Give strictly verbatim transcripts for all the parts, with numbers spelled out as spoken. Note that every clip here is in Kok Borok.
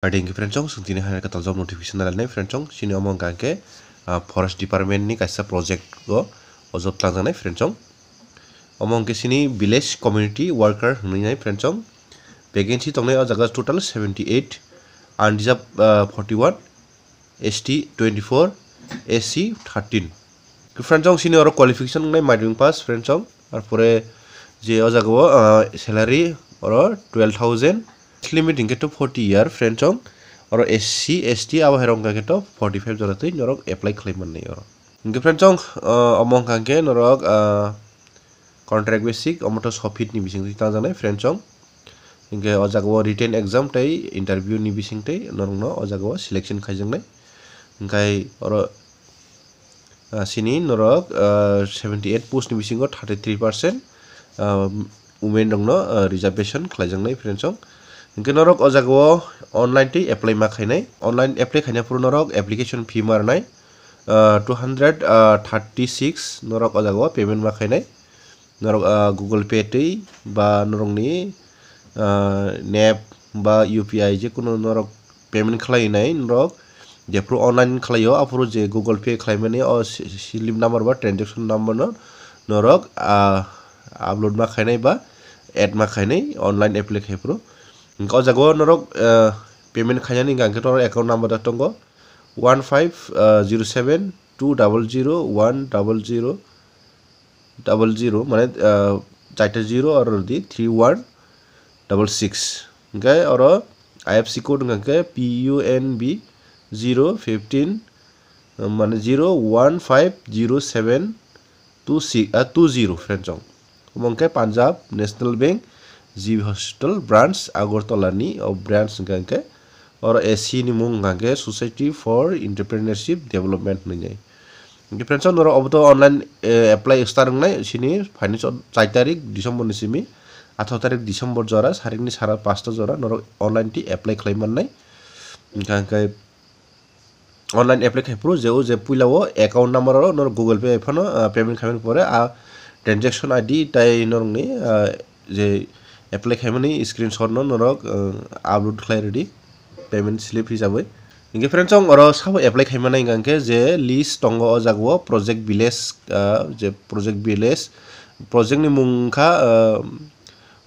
Adi hwnkhe friend chong, chwng tini hai kwtal job notification nailai nai friend chong, chini omo hwnkha hwnkhe, ah, forest department ni kaisa project o, o job twlangjaknai friend chong. Omo hwnkhe chini village community worker hwnwi nai friend chong. Vacancy tongnai o jaga total seventy eight, unreserved, ah, forty one, S T twenty four, S C thirteen. Friend chong chini oro qualification wngnai madhyamik pass friend chong. Arpore je o jaga o, ah, salary oro twelve thousand, age limit hwnkhe to forty year friend chong. Oro S C, S T abo hai rok hwnkhe to forty five jora twi norok apply khlai mannai oro. Hwnkhe friend chong, ah, omo hwnkha hwnkhe norok, ah, contract basic, omo to sopit ni bising twi tangjaknai friend chong. Hwnkhe o jaga o written exam tei interview ni bising twi norokno o jaga o selection khaijaknai. Hwnkhe oro, ah, chini norok, ah, seventy eight post ni bisingo thirty three percent, ah, women rokno, ah, reservation khlaijaknai friend chong. Hwnkhe norok o jaga o online twi apply ma khainai. Online apply khaina phuru norok application fee ma rwnai, ah, two hundred thirty six norok o jaga o payment ma khainai. Norok, ah, Google Pay twi ba norokni, ah, nep ba U P I je kuno norok payment khlai nai norok jephru online khlai o, aphuru je Google Pay khlai mani o si-, slip number ba transaction number no norok, ah, upload ma khainai ba add ma khainai online apply khai phuru. Hwnkhe o jaga o norok, ah, payment khainani hwnkha hwnkhe norok account number da tongo one five zero seven two double zero one double zero double zero, mane, ah, charta zero aro di three one double six. Hwnkhe oro I F S C code hwnkha khe P U N B zero fifteen, ah, mane zero one five zero seven two six, ah, two zero friend chong. Omo hwnkhe Punjab National Bank G B Hospital branch Agartala ni o branch hwnkha hwnkhe oro S C ni mung hwnkha hwnkhe Society for Entrepreneurship Development hwnwi nai. Hwnkhe friends, norok obo to online, eh, apply start wngnai sini phaini char tarik December ni simi atharo tarik December jora sarikni sara pasta jora norok online twi apply khlai mannai. Hwnkha hwnkhe online apply khai phuru je o je puila o account number o norok Google Pay phano, ah, payment khaimani pore a transaction I D tai norokni, ah, je apply khaimani screenshot no norok, ah, upload khlai rwdi payment slip hisabwi. Hwnkhe friends, chwng oro sabo apply khaimani hwnkha hwnkhe je list tongo o jaga o project village, ah, je project village, project ni mung wngkha, ah,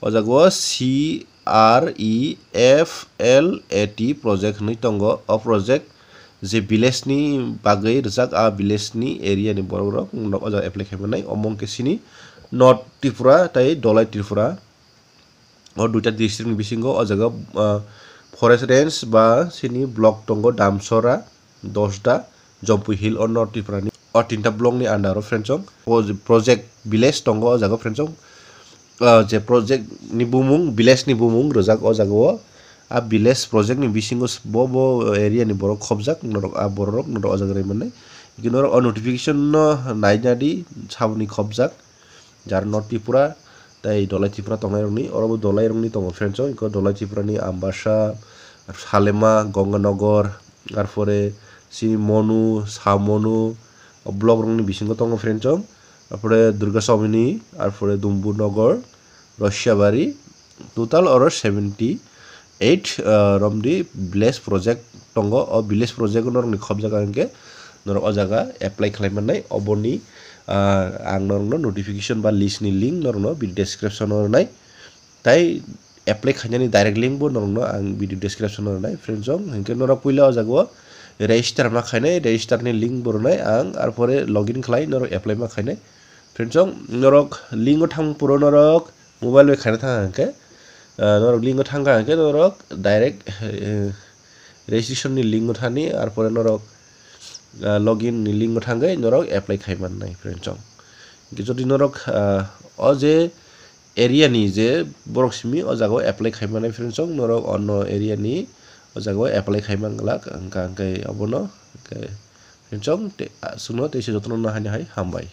o jaga o C R E F L A T project hwnwi tongo. O project je village ni bagwi rwjak, a village ni area ni borok rok no o jaga apply khai mannai. Omo hwnkhe sini North Tripura tei Dholai Tripura. O duita district ni bisingo o jaga, ah, forest range ba sini block tongo Damsora, Dosda, Jampui Hill o North Tripura ni. O tinta block ni under o friends chwng o project village tongo o jaga friends chwng. Ah, je project ni bumung, village ni bumung rwjak o jaga o. A village project ni bisingo s-, bo, bo area ni borok khobjak, norok a borok rok norok o jaga rwi mannai. Hwnkhe norok o notification no naina di, saboni khobjak. Jar North Tripura tei Dholai Tripura tongnai rokni, oro bo Dholai rokni tongo friends chwng, hwnkhe Dholai Tripura ni Ambasa, Salema, Ganganagar, arpore sini Monu, Samonu, o block rokni bisingo tongo friends chwng. Arpore Durga Chowmini, arpore Dumbu Nagar, Rosiabari, total oro seventy eight, ah, romdi village project tongo. O village project norokni khobjago hwnkhe norok o jaga apply khlai mannai. Oboni, ah, ang norokno notification ba list ni link norokno video description o rwnai. Tai apply khainani direct link bo norokno ang video description o rwnai. Friends chwng, hwnkhe norok puila o jaga o register ma khainai, register ni link bo rwnai ang, arpore login khlai norok apply ma khainai. Friends chwng, norok link o thang phuru norok mobile bai khaina thang hwnkhe, ah, norok link o thang kha hwnkhe norok direct, eh, registration ni link o thani, arpore norok, ah, login ni link o thangwi norok apply khai mannai friends chwng. Hwnkhe jodi norok, ah, o je area ni je borok simi o jaga o apply khai mannai friends chwng, norok onno area ni o jaga o apply khai man glak, hwnkha hwnkhe obono hwnkhe friends chwng te-, ah, chwngno teisa jotono no haino hai hambai.